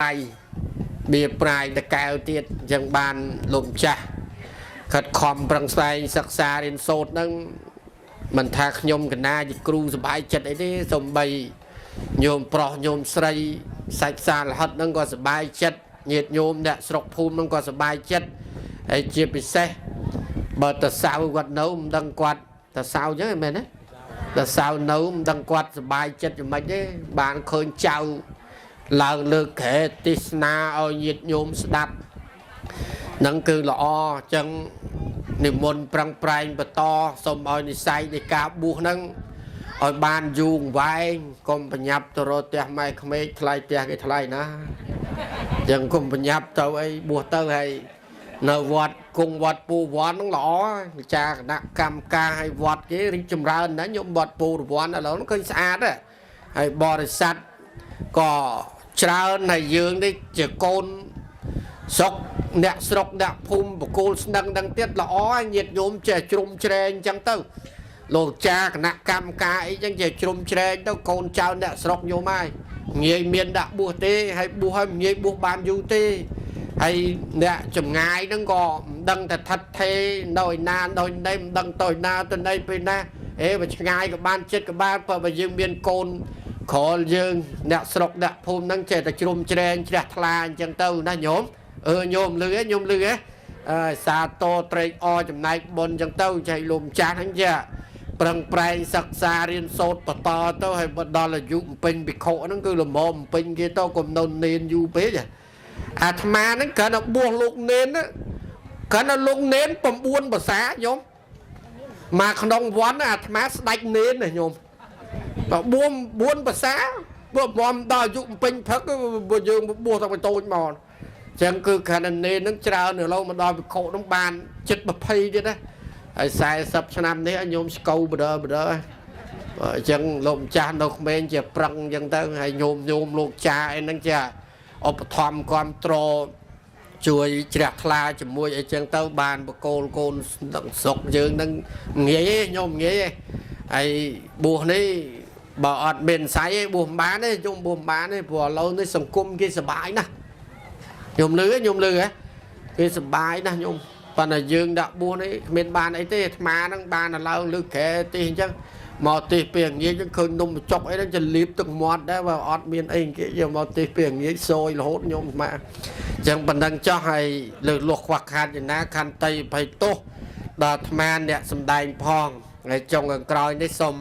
ៃបៀប្រាយតកែវទៀតអញ្ចឹងបានលោកម្ចាស់ខិតខំប្រឹងស្វែងសិក្សារៀនសូត្រហ្នឹងមិនថាខ្ញុំកណាជាគ្រូសប្បាយចិត្តអីទេសំបីញោមប្រុសញោមស្រីសាច់សាលហិតហ្នឹងក៏សប្បាយចិត្តញាតិញោមអ្នកស្រុកភូមិហ្នឹងក៏សប្បាយចិត្តហើយជាពិសេសបើតសៅគាត់នៅមិនដឹងគាត់តសៅអញ្ចឹងមែនទេតសៅនៅមិនដឹងគាត់សប្បាយចិត្តយ៉ាងម៉េចទេបានឃើញចៅឡើងលើកក្រែទេសនាឲ្យញាតិញោមស្ដាប់នឹងគឺល្អអញ្ចឹងនិមន្តប្រឹងប្រែងបន្តសូមឲ្យនិស័យនៃការបួសហ្នឹងឲ្យបានយូរអង្វែងកុំប្រញាប់ទៅរកផ្ទះម៉ែក្មេកថ្លៃផ្ទះគេថ្លៃណាអញ្ចឹងកុំប្រញាប់ទៅអីបួសទៅហើយនៅវត្តគង់វត្តពូវ័នហ្នឹងល្អវិចារគណៈកម្មការឲ្យវត្តគេរីកចម្រើនណាញោមវត្តពូរវ័នឥឡូវហ្នឹងឃើញស្អាតហើយបរិស័ទក៏ច្រើនហើយយើងនេះជាកូនស្រុកអ្នកស្រុកអ្នកភូមិបកគោលស្ដឹងដឹងទៀតល្អហើយញាតិញោមចេះជ្រុំជ្រែងអញ្ចឹងទៅលោកចាគណៈកម្មការអីចឹងចេះជ្រុំជ្រែងទៅកូនចៅអ្នកស្រុកញោមហើយងាយមានដាក់បួសទេហើយបួសហើយមិនងាយបួសបានយូរទេហើយអ្នកចម្ងាយហ្នឹងក៏មិនដឹងថាថិតថេរនៅឯណានៅណីមិនដឹងទៅឯណាទៅណីពេលណាអេបើឆ្ងាយក៏បានចិត្តក៏បានបើបើយើងមានកូនក្រលយើងអ្នកស្រុកអ្នកភូមិហ្នឹងចេះតែជ្រុំជ្រែងជ្រះថ្លាអញ្ចឹងទៅណាញោមអឺញោមលឺហ៎ញោមលឺហ៎អើសាទរត្រេកអរចំណែកបុណ្យអញ្ចឹងទៅចៃលោកម្ចាស់ហ្នឹងចេះប្រឹងប្រែងសិក្សារៀនសូត្របន្តទៅហើយបើដល់អាយុពេញភិក្ខុហ្នឹងគឺល្មមពេញគេទៅកុំនៅនេនយូរពេកអាត្មាហ្នឹងគ្រាន់តែបួសលោកនេនគ្រាន់តែលោកនេន9ភាសាញោមមកក្នុងវត្តអាត្មាស្ដាច់នេនណាញោមបើ4ភាសាបើមដល់អាយុពេញផឹកយើងបួសតាំងពីតូចមកអញ្ចឹងគឺគ្រាន់តែនេនហ្នឹងច្រើនឥឡូវមកដល់ភិក្ខុហ្នឹងបានចិត្ត20ទៀតណាហើយ40ឆ្នាំនេះញោមស្កូវបដបដអញ្ចឹងលោកម្ចាស់នៅក្មេងជាប្រឹងអញ្ចឹងទៅហើយញោមញោមលោកចាអីហ្នឹងជាឧបត្ថម្ភគ្រប់ត្រជួយជ្រះថ្លាជាមួយអីចឹងទៅបានបកគោលកូនស្រុកយើងហ្នឹងងាយទេញោមងាយទេហើយបួសនេះបើអត់មានស័យទេបួសមិនបានទេញោមបួសមិនបានទេព្រោះឥឡូវនេះសង្គមគេសប្បាយណាស់ញោមលឺទេញោមលឺហ៎គេសប្បាយណាស់ញោមប៉ុន្តែយើងដាក់បួសនេះគ្មានបានអីទេអាត្មាហ្នឹងបានឥឡូវលើក្រែទេសអញ្ចឹងមកទេសពេលងាយចឹងឃើញនំបញ្ចុកអីហ្នឹងចលៀបទឹកមាត់ដែរបើអត់មានអីគេយកមកទេសពេលងាយសយរហូតញោមអាត្មាអញ្ចឹងប៉ុណ្ណឹងចោះហើយលើកលោះខ្វះខាតយ៉ាងណាខន្តីអភ័យទោសដល់អាត្មាអ្នកសំដែងផងហើយចុងខាងក្រោយនេះសូម